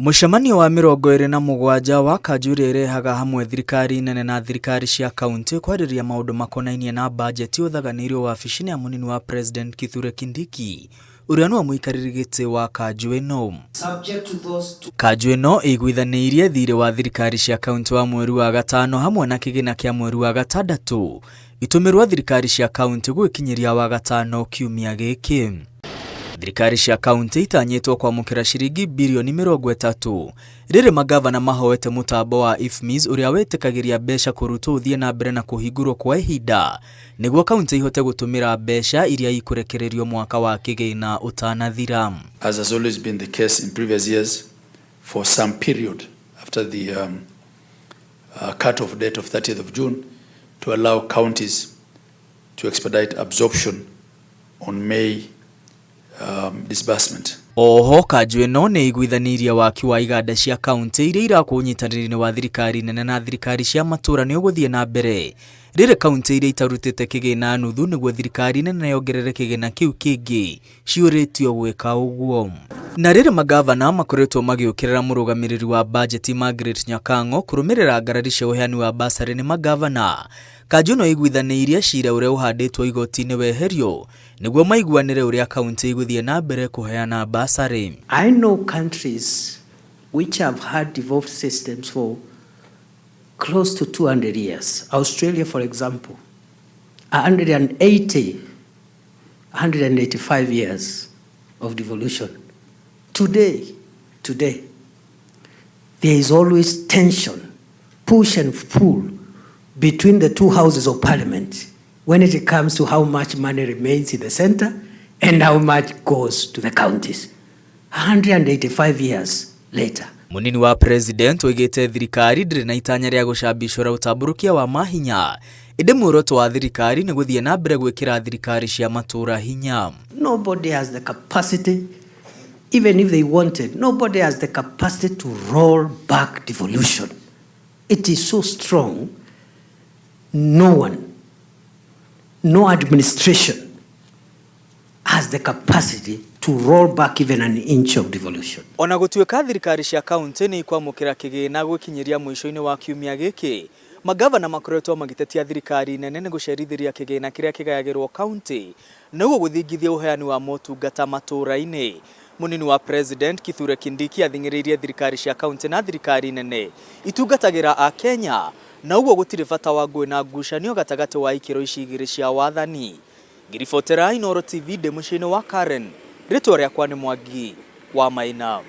Mũcemanio wa 27 wa kanjũ ĩrĩa ĩrehaga hamwe thirikari nene na thirikari cia kauntĩ kwarĩrĩria maũndũ makonainie na bajeti ũthaganĩirio wabici-inĩ ya mũnini wa President Kithure Kindiki ũrĩa nĩwe mũikarĩri gĩtĩ wa kanjũ ĩno. Kanjũ ĩno ĩiguithanĩirie thirĩ wa thirikari cia kauntĩ wa mweri wa gatano hamwe na kĩgĩna kĩa mweri wa gatandatũ itũmĩrwo thirikari cia kauntĩ gwĩkinyĩria wa gatano kiumia gĩkĩ. Thirikari cia kauntĩ itanyĩtwo kwamũkĩra ciringi birioni 30 rĩrĩ magavana mahoete mũtambo wa IFMIS ũrĩa wĩtĩkagĩria mbeca kũrutwo ũthiĩ na mbere na kũhingũrwo kwa ihinda nĩguo kauntĩ ihote gũtũmĩra mbeca iria ikũrekererio mwaka wa kĩgĩna ũtanathira. As has always been the case in previous years, for some period after the cut-off date of 30th of June, to allow counties to expedite absorption on May disbursement. Oho kanjũ ĩno nĩ ĩiguithanĩirie waki wa iganda cia kauntĩ iria irakwo ũnyitanĩri-inĩ wa thirikari nene na thirikari cia matũũra nĩ ũgũthiĩ na mbere rĩrĩ kauntĩ iria itarutĩte kĩgĩna nuthu nĩguo thirikari nene yongerere kĩgĩna kĩu kĩngĩ ciũrĩtio gwĩka ũguo. Na rĩrĩ magavana makoretwo magĩũkĩrĩra mũrũgamĩrĩri wa bajeti Margaret Nyakang'o kũrũmĩrĩra ngarari cia ũheani wa basarĩ nĩ magavana, kanjũ ĩno ĩiguithanĩirie cira ũrĩa ũhandĩtwo igoti-inĩ weherio nĩguo maiguanĩre ũrĩa kauntĩ igũthiĩ na mbere kũheana basarĩ. I know countries which have had devolved systems for close to 200 years. Australia, for example, 180, 185 years of devolution. Today, there is always tension, push and pull between the two houses of parliament when it comes to how much money remains in the center and how much goes to the counties. 185 years later. Munini wa president oigĩte thirikari ndĩrĩ na itanya rĩa gũcambicũra ũtambũrũkia wa mahinya ĩndĩ muoroto wa thirikari nĩ gũthiĩ na mbere gwĩkĩra thirikari cia matũũra hinya. Nobody has the capacity, even if they wanted, nobody has the capacity to roll back devolution. It is so strong, no one, no administration has the capacity to roll back even an inch of devolution. Ona gũtuĩka thirikari cia kaunti nĩ ikwamũkĩra kĩgĩna gwĩkinyĩria mũico-inĩ wa kiumia gĩkĩ, magavana makoretwo magĩtetia thirikari nene nĩ gũcerithĩria kĩgĩna kĩrĩa kĩgayagĩrwo kaunti nĩguo gũthingithia ũheani wa motungata matũũra-inĩ. Mũnini wa President Kithure Kindiki athing'ĩrĩirie thirikari cia kaunti na thirikari nene itungatagĩra Akenya na ũguo gũtirĩ bata wa ngũĩ na ngucanio gatagatĩ wa ikĩro ici igĩrĩ cia wathani. Ngĩribotera Inooro TV ndĩ mũciĩ-inĩ wa Karen, rĩtwa rĩakwa nĩ Mwangi wa Maina.